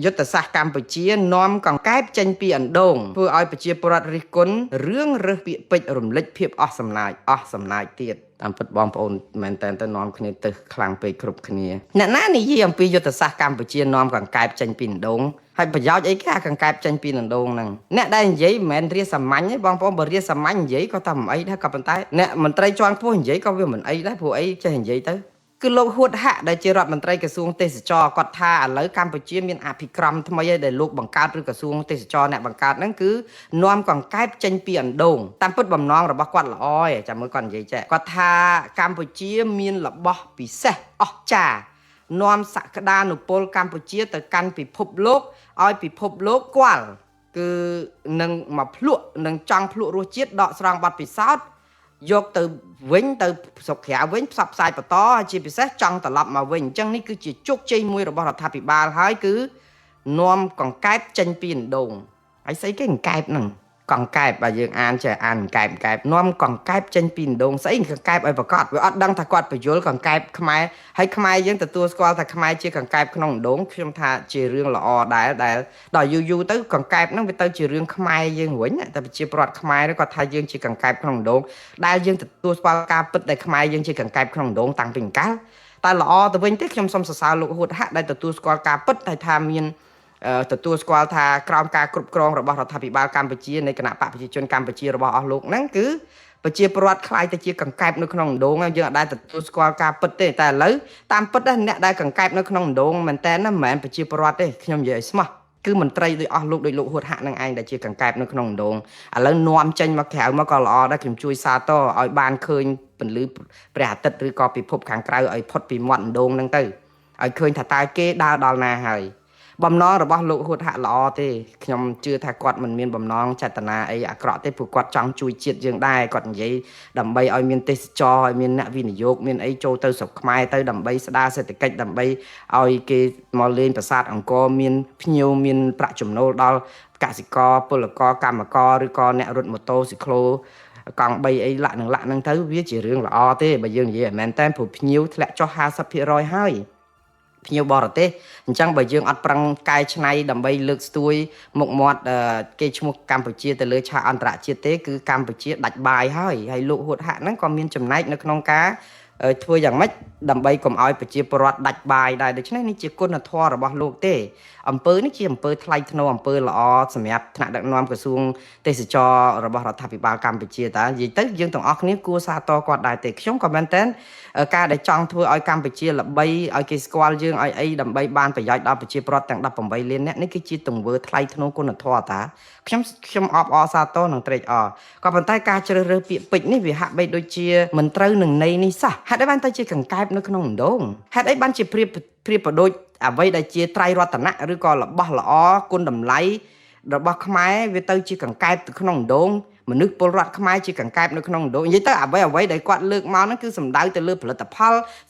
យុទ្ធសាស្ត្រកម្ពុជានាំកង្កែបចេញពីអណ្ដូងធ្វើឲ្យប្រជាពលរដ្ឋរិះគន់រឿងរើសពាក្យពេចន៍រំលេចភាពអស់សំណើចអស់សំណើចទៀតតាមពិតបងប្អូនមែនតើទៅនាំគ្នាទៅខ្លាំងពេកគ្រប់គ្នាអ្នកណានិយាយអំពីយុទ្ធសាស្ត្រកម្ពុជានាំកង្កែបចេញពីអណ្ដូងហើយប្រយោជន៍អីគេអាកង្កែបចេញពីអណ្ដូងហ្នឹងអ្នកដែលនិយាយមិនមែនរាសាមញ្ញទេបងប្អូនបើរាសាមញ្ញនិយាយក៏តែមិនអីដែរក៏ប៉ុន្តែអ្នកមន្ត្រីជាន់ខ្ពស់និយាយក៏វាមិនអីដែរព្រោះអីចេះនិយាយទៅគឺលោកហួតហាក់ដែលជារដ្ឋមន្ត្រីក្រសួងទេសចរគាត់ថាឥឡូវកម្ពុជាមានអភិក្រមថ្មីហើយដែលលោកបង្កើតឬក្រសួងទេសចរអ្នកបង្កើតហ្នឹងគឺនាំកង្កែបចេញពីអណ្ដូងតាមពិតបំណងរបស់គាត់ល្អឯងចាំមើលគាត់និយាយចេះគាត់ថាកម្ពុជាមានរបស់ពិសេសអស្ចារ្យនាំសក្តានុពលកម្ពុជាទៅកាន់ពិភពលោកឲ្យពិភពលោកគាល់គឺនឹងមកភ្លក់នឹងចង់ភ្លក់រសជាតិដកស្រង់បទពិសោធន៍យកទៅវិញទៅស្រុកក្រៅវិញផ្សព្វផ្សាយបន្តជាពិសេសចង់ត្រឡប់មកវិញអញ្ចឹងនេះគឺជាជោគជ័យមួយរបស់រដ្ឋាភិបាលហើយគឺនាំកង្កែបចេញពីអណ្ដូងហើយស្អីគេកង្កែបហ្នឹងកង្កែបបើយើងអានចេះអានកង្កែបកង្កែបនាំកង្កែបចេញពីអណ្ដូងស្អីកង្កែបឲ្យប្រកាសវាអត់ដឹងថាគាត់បញ្យលកង្កែបខ្មែរហើយខ្មែរយើងទទួលស្គាល់ថាខ្មែរជាកង្កែបក្នុងអណ្ដូងខ្ញុំថាជារឿងល្អដែរដែលដល់យូរយូរទៅកង្កែបហ្នឹងវាទៅជារឿងខ្មែរយើងវិញតែប្រជាពលរដ្ឋខ្មែរគាត់ថាយើងជាកង្កែបក្នុងអណ្ដូងដែលយើងទទួលស្គាល់ការពិតដែលខ្មែរយើងជាកង្កែបក្នុងអណ្ដូងតាំងពីកាលតែល្អទៅវិញទេខ្ញុំសូមសរសើរលោកហួតហាក់ដែលទទួលស្គាល់ការពិតតែថាមានទទួលស្គាល់ថាក្រោមការគ្រប់គ្រងរបស់រដ្ឋាភិបាលកម្ពុជានៃគណៈបកប្រជាជនកម្ពុជារបស់អស់លោកហ្នឹងគឺប្រជាពលរដ្ឋខ្លាយទៅជាកង្កែបនៅក្នុងអណ្ដូងយើងអត់ដែលទទួលស្គាល់ការពិតទេតែឥឡូវតាមពិតអ្នកដែលកង្កែបនៅក្នុងអណ្ដូងមែនតើណាមិនមែនប្រជាពលរដ្ឋទេខ្ញុំនិយាយឲ្យស្មោះគឺមន្ត្រីដូចអស់លោកដូចលោកហួតហាក់នឹងឯងដែលជាកង្កែបនៅក្នុងអណ្ដូងឥឡូវនាំចេញមកក្រៅមកក៏ល្អដែរខ្ញុំជួយសាទរឲ្យបានឃើញពន្លឺព្រះអាទិត្យឬក៏ពិភពខាងក្រៅឲ្យផុតពីមាត់អណ្ដូងហ្នឹងទៅឲ្យឃើញថាតើគេដើរដល់ណាហើយបំណងរបស់លោកហួតហាក់ល្អទេខ្ញុំជឿថាគាត់មិនមានបំណងចេតនាអីអាក្រក់ទេព្រោះគាត់ចង់ជួយជាតិយើងដែរគាត់និយាយដើម្បីឲ្យមានទេសចរឲ្យមានអ្នកវិនិយោគមានអីចូលទៅស្រុកខ្មែរទៅដើម្បីស្ដារសេដ្ឋកិច្ចដើម្បីឲ្យគេមកលេងប្រាសាទអង្គរមានភ្ញៀវមានប្រាក់ចំណូលដល់កសិករពលករកម្មករឬក៏អ្នករត់ម៉ូតូស៊ីក្លូកង់3អីលាក់នឹងលាក់នឹងទៅវាជារឿងល្អទេបើយើងនិយាយឲ្យមែនតើព្រោះភ្ញៀវធ្លាក់ចុះ50%ហើយភ្ញៀវបរទេសអញ្ចឹងបើយើងអត់ប្រឹងកែច្នៃដើម្បីលើកស្ទួយមុខមាត់គេឈ្មោះកម្ពុជាទៅលើឆាកអន្តរជាតិទេគឺកម្ពុជាដាច់បាយហើយហើយលោកហួតហាក់ហ្នឹងក៏មានចំណែកនៅក្នុងការធ្វើយ៉ាងម៉េចដើម្បីកុំឲ្យប្រជាពលរដ្ឋដាច់បាយដែរដូច្នេះនេះជាគុណធម៌របស់លោកទេអំពើនេះជាអំពើថ្លៃថ្នូរអំពើល្អសម្រាប់ថ្នាក់ដឹកនាំក្រសួងទេសចររបស់រដ្ឋាភិបាលកម្ពុជាតានិយាយទៅយើងទាំងអស់គ្នាគួរសាទរគាត់ដែរទេខ្ញុំក៏មែនតើការដែលចង់ធ្វើឲ្យកម្ពុជាល្បីឲ្យគេស្គាល់យើងឲ្យអីដើម្បីបានប្រយោជន៍ដល់ប្រជាពលរដ្ឋទាំង18លាននាក់នេះគឺជាទង្វើថ្លៃថ្នូរគុណធម៌តាខ្ញុំអបអរសាទរនិងត្រេកអរក៏ប៉ុន្តែការជ្រើសរើសពាក្យពេចន៍នេះវាហាក់បីដូចជាមិនត្រូវនឹងន័យនេះសោះហេតុអីបានទៅជាកង្កែបនៅក្នុងអណ្ដូងហេតុអីបានជាប្រៀបប្រៀបប្រដូចអ្វីដែលជាត្រៃរតនៈឬក៏របស់ល្អគុណតម្លៃរបស់ខ្មែរវាទៅជាកង្កែបទៅក្នុងអណ្ដូងមនុស្សពលរដ្ឋខ្មែរជាកង្កែបនៅក្នុងអណ្ដូងនិយាយទៅអ្វីដែលគាត់លើកមកហ្នឹងគឺសំដៅទៅលើផលិតផ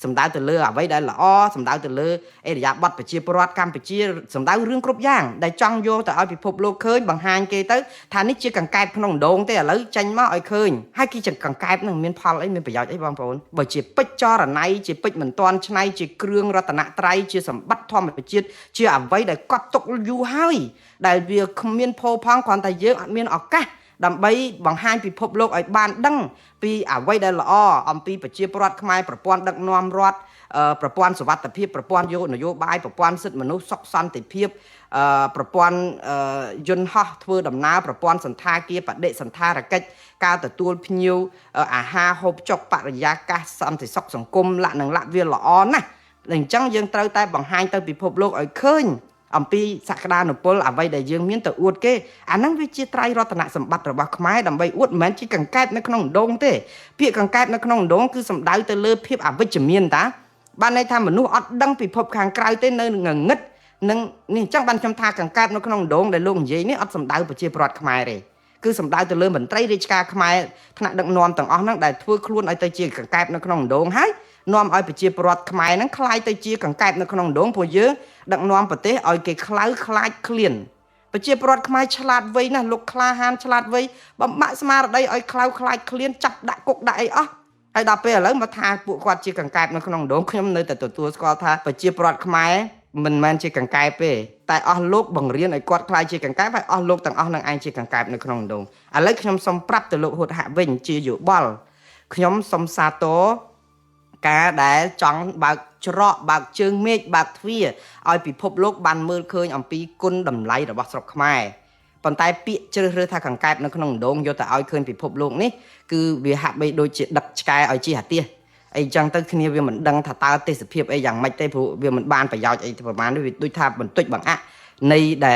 លសំដៅទៅលើអ្វីដែលល្អសំដៅទៅលើអរិយាប័ត្រប្រជាពលរដ្ឋកម្ពុជាសំដៅរឿងគ្រប់យ៉ាងដែលចង់យកទៅឲ្យពិភពលោកឃើញបង្ហាញគេទៅថានេះជាកង្កែបក្នុងអណ្ដូងទេឥឡូវចេញមកឲ្យឃើញហើយគេជាកង្កែបហ្នឹងមានផលអីមានប្រយោជន៍អីបងប្អូនបើជាពេជ្រចរណៃជាពេជ្រមិនទាន់ឆ្នៃជាគ្រឿងរតនត្រ័យជាសម្បត្តិធម្មជាតិជាអ្វីដែលកត់ទុកយូរហើយដែលវាគ្មានផូរផង់គ្រាន់តែយើងអត់មានឱកាសដើម្បីបង្ហាញពិភពលោកឲ្យបានដឹងពីអ្វីដែលល្អអំពីប្រជាពលរដ្ឋខ្មែរប្រព័ន្ធដឹកនាំរដ្ឋប្រព័ន្ធសុវត្ថិភាពប្រព័ន្ធនយោបាយប្រព័ន្ធសិទ្ធិមនុស្សសុខសន្តិភាពប្រព័ន្ធយន្តហោះធ្វើដំណើរប្រព័ន្ធសន្តាគារបដិសន្តារកិច្ចការទទួលភ្ញៀវអាហារហូបចុកបរិយាកាសសន្តិសុខសង្គមលក្ខនឹងលក្ខវាល្អណាស់អញ្ចឹងយើងត្រូវតែបង្ហាញទៅពិភពលោកឲ្យឃើញអំពីសក្តានុពលអ្វីដែលយើងមានទៅអួតគេអាហ្នឹងវាជាត្រៃរតនសម្បត្តិរបស់ខ្មែរដើម្បីអួតមិនមែនជាកង្កែបនៅក្នុងអណ្ដូងទេពាក្យកង្កែបនៅក្នុងអណ្ដូងគឺសំដៅទៅលើភាពអវិជ្ជមានតាបានន័យថាមនុស្សអត់ដឹងពិភពខាងក្រៅទេនៅងងឹតនឹងនេះអញ្ចឹងបានខ្ញុំថាកង្កែបនៅក្នុងអណ្ដូងដែលលោកនិយាយនេះអត់សំដៅប្រជាពលរដ្ឋខ្មែរទេគឺសំដៅទៅលើមន្ត្រីរាជការខ្មែរថ្នាក់ដឹកនាំទាំងអស់ហ្នឹងដែលធ្វើខ្លួនឲ្យទៅជាកង្កែបនៅក្នុងអណ្ដូងហើយនាំឲ្យប្រជាពលរដ្ឋខ្មែរហ្នឹងក្លាយទៅជាកង្កែបនៅក្នុងអណ្ដូងព្រោះយើងដឹកនាំប្រទេសឲ្យគេខ្លៅខ្លាចឃ្លានប្រជាពលរដ្ឋខ្មែរឆ្លាតវៃណាស់លោកក្លាហានឆ្លាតវៃបំបាក់ស្មារតីឲ្យខ្លៅខ្លាចឃ្លានចាប់ដាក់គុកដាក់អីអស់ហើយដល់ពេលឥឡូវមកថាពួកគាត់ជាកង្កែបនៅក្នុងអណ្ដូងខ្ញុំនៅតែទទួលស្គាល់ថាប្រជាពលរដ្ឋខ្មែរ មិនមែនជាកង្កែបទេតែអស់លោកបង្រៀនឲ្យគាត់ក្លាយជាកង្កែបហើយអស់លោកទាំងអស់នឹងឯងជាកង្កែបនៅក្នុងដងឥឡូវខ្ញុំសូមប្រាប់ទៅលោកហ៊ុតហាក់វិញជាយោបល់ខ្ញុំសូមសាទរការដែលចង់បើកច្រកបើកជើងមេឃបើកទ្វារឲ្យពិភពលោកបានមើលឃើញអំពីគុណតម្លៃរបស់ស្រុកខ្មែរប៉ុន្តែពាក្យជ្រើសរើសថាកង្កែបនៅក្នុងដងយកទៅឲ្យឃើញពិភពលោកនេះគឺវាហាក់បីដូចជាដឹកឆ្កែឲ្យជិះអាទិសអីចឹងទៅគ្នាវាមិនដឹងថាតើទេសភាពអីយ៉ាងម៉េចទេព្រោះវាមិនបានប្រយោជន៍អីប្រហែលនេះវាដូចថាបន្តិចបង្អាក់នៃដែ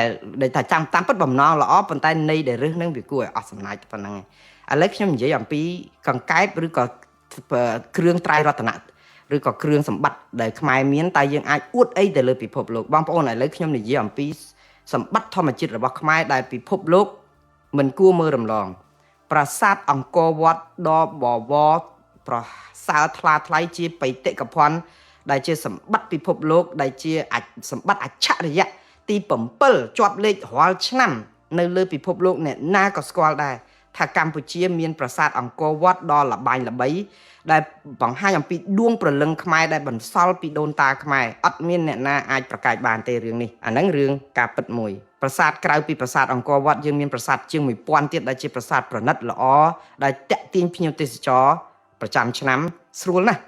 លថាចាំតាមពិតបំណងល្អប៉ុន្តែនៃដែលរឹសនឹងវាគួរឲ្យអស់សំណើចប៉ុណ្ណឹងឯងឥឡូវខ្ញុំនិយាយអំពីកង្កែបឬក៏គ្រឿងត្រៃរតនៈឬក៏គ្រឿងសម្បត្តិដែលខ្មែរមានតើយើងអាចអួតអីទៅលើពិភពលោកបងប្អូនឥឡូវខ្ញុំនិយាយអំពីសម្បត្តិធម្មជាតិរបស់ខ្មែរដែលពិភពលោកមិនគួរមើលរំលងប្រាសាទអង្គរវត្តដ៏បវរប្រសើរថ្លាថ្លៃជាបេតិកភណ្ឌដែលជាសម្បត្តិពិភពលោកដែលជាសម្បត្តិអច្ឆរិយៈទី7ជាប់លេខរាល់ឆ្នាំនៅលើពិភពលោកអ្នកណាក៏ស្គាល់ដែរថាកម្ពុជាមានប្រាសាទអង្គរវត្តដ៏ល្បាញល្បីដែលបង្ហាញអំពីដួងព្រលឹងខ្មែរដែលបន្សល់ពីដូនតាខ្មែរអត់មានអ្នកណាអាចប្រកែកបានទេរឿងនេះអាហ្នឹងរឿងការពិតមួយប្រាសាទក្រៅពីប្រាសាទអង្គរវត្តយើងមានប្រាសាទជាង1000ទៀតដែលជាប្រាសាទប្រណិតល្អដែលតាក់ទាញភ្ញៀវទេសចរប្រចាំឆ្នាំស្រួលណាស់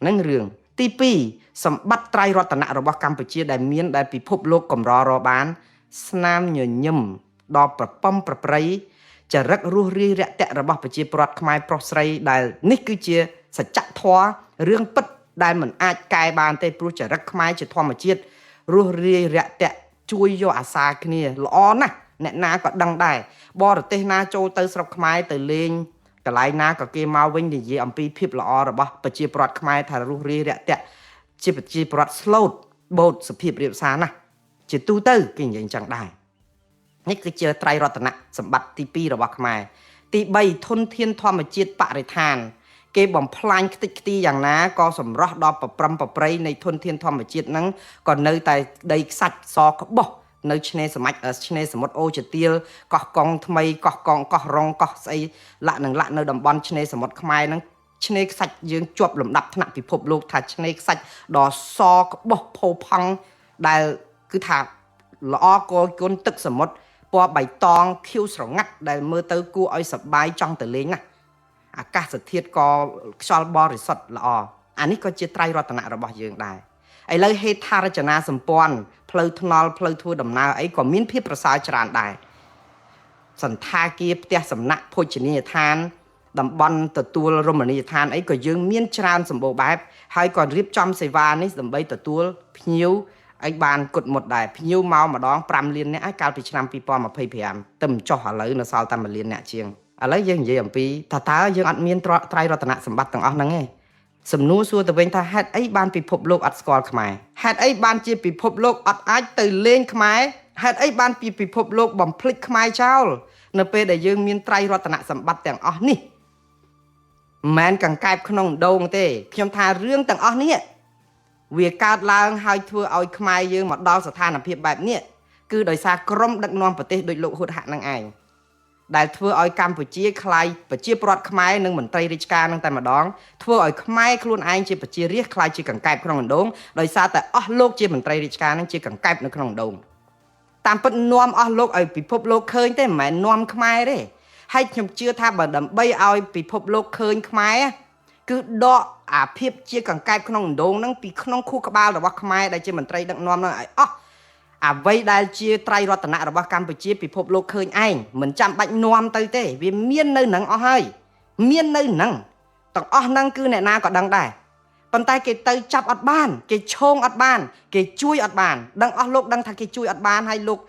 ហ្នឹងរឿងទី2សម្បត្តិត្រៃរតនៈរបស់កម្ពុជាដែលមានដែលពិភពលោកកម្ររបានស្នាមញញឹមដ៏ប្រពំប្រប្រៃចរិតរស់រាយរាក់ទាក់របស់ប្រជាពលរដ្ឋខ្មែរប្រុសស្រីដែលនេះគឺជាសច្ចធម៌រឿងពិតដែលមិនអាចកែបានទេព្រោះចរិតខ្មែរជាធម្មជាតិរស់រាយរាក់ទាក់ជួយយកអាសាគ្នាល្អណាស់អ្នកណាក៏ដឹងដែរបរទេសណាចូលទៅស្រុកខ្មែរទៅលេងកន្លែងណាក៏គេមកវិញនិយាយអំពីភាពល្អរបស់ប្រជាពលរដ្ឋខ្មែរថារស់រាយរាក់ទាក់ជាប្រជាពលរដ្ឋស្លូតបូតសុភាពរាបសារណាស់ជាទូទៅគេនិយាយអញ្ចឹងដែរនេះគឺជាត្រៃរតនៈសម្បត្តិទី2របស់ខ្មែរទី3ធនធានធម្មជាតិបរិស្ថានគេបំផ្លាញខ្ទេចខ្ទីយ៉ាងណាក៏សម្រស់ដល់ប្រព្រំប្រប្រៃនៃធនធានធម្មជាតិហ្នឹងក៏នៅតែដីខ្សាច់សក្បុសនៅឆ្នេរសឆ្នេរសមុទ្រអូជាទៀលកោះកុងថ្មីកោះកុងកោះរងកោះស្អីលាក់នឹងលាក់នៅតំបន់ឆ្នេរសមុទ្រខ្មែរហ្នឹងឆ្នេរខ្សាច់យើងជាប់លំដាប់ថ្នាក់ពិភពលោកថាឆ្នេរខ្សាច់ដ៏សក្បុសផូរផង់ដែលគឺថាល្អគយគន់ទឹកសមុទ្រពណ៌បៃតងខៀវស្រងាត់ដែលមើលទៅគួរឲ្យសប្បាយចង់ទៅលេងណាអាកាសធាតុក៏ខ្យល់បរិសុទ្ធល្អអានេះក៏ជាត្រៃរតនៈរបស់យើងដែរឥឡូវហេដ្ឋារចនាសម្ព័ន្ធផ្លូវថ្នល់ផ្លូវធ្វើដំណើរអីក៏មានភាពប្រសើរច្រើនដែរសន្តាគារផ្ទះសំណាក់ភោជនីយដ្ឋានតំបន់ទទួលរមណីយដ្ឋានអីក៏យើងមានច្រើនសម្បូរបែបហើយក៏រៀបចំសេវានេះដើម្បីទទួលភ្ញៀវឲ្យបានគត់មុតដែរភ្ញៀវមកម្ដង5លាននាក់ហើយកាលពីឆ្នាំ2025ទៅមិនចុះឥឡូវនៅសល់តែ1លាននាក់ជាងឥឡូវយើងនិយាយអំពីថាតើយើងអត់មានត្រៃរតនៈសម្បត្តិទាំងអស់ហ្នឹងទេសំណួរសួរទៅវិញថាហេតុអីបានពិភពលោកអត់ស្គាល់ខ្មែរហេតុអីបានជាពិភពលោកអត់អាចទៅលេងខ្មែរហេតុអីបានពីពិភពលោកបំភ្លេចខ្មែរចោលនៅពេលដែលយើងមានត្រៃរតនៈសម្បត្តិទាំងអស់នេះមិនមែនកង្កែបក្នុងដងទេខ្ញុំថារឿងទាំងអស់នេះវាកើតឡើងហើយធ្វើឲ្យខ្មែរយើងមកដល់ស្ថានភាពបែបនេះគឺដោយសារក្រុមដឹកនាំប្រទេសដូចលោកហ៊ុតហាក់នឹងឯងដែលធ្វើឲ្យកម្ពុជាក្លាយប្រជាពលរដ្ឋខ្មែរនិងមន្ត្រីរាជការនឹងតែម្ដងធ្វើឲ្យខ្មែរខ្លួនឯងជាប្រជារាស្ត្រក្លាយជាកង្កែបក្នុងអណ្ដូងដោយសារតែអស់លោកជាមន្ត្រីរាជការនឹងជាកង្កែបនៅក្នុងអណ្ដូងតាមពិតនាំអស់លោកឲ្យពិភពលោកឃើញទេមិនមែននាំខ្មែរទេហើយខ្ញុំជឿថាបើដើម្បីឲ្យពិភពលោកឃើញខ្មែរគឺដកអាភាពជាកង្កែបក្នុងអណ្ដូងហ្នឹងពីក្នុងខួរក្បាលរបស់ខ្មែរដែលជាមន្ត្រីដឹកនាំហ្នឹងឲ្យអស់អ្វីដែលជាត្រៃរតនៈរបស់កម្ពុជាពិភពលោកឃើញឯងមិនចាំបាច់នាំទៅទេវាមាននៅនឹងអស់ហើយមាននៅនឹងទាំងអស់ហ្នឹងគឺអ្នកណាក៏ដឹងដែរប៉ុន្តែគេទៅចាប់អត់បានគេឈោងអត់បានគេជួយអត់បានដឹងអស់លោកដឹងថាគេជួយអត់បានហើយលោក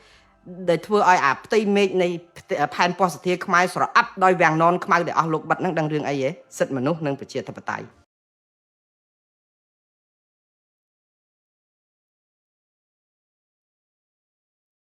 ដែលធ្វើឲ្យអាផ្ទៃមេឃនៃផែនពស្ទធាខ្មែរស្រអាប់ដោយវាំងននខ្មៅដែលអស់លោកបិទហ្នឹងដឹងរឿងអីហ៎សិទ្ធិមនុស្សនិងប្រជាធិបតេយ្យ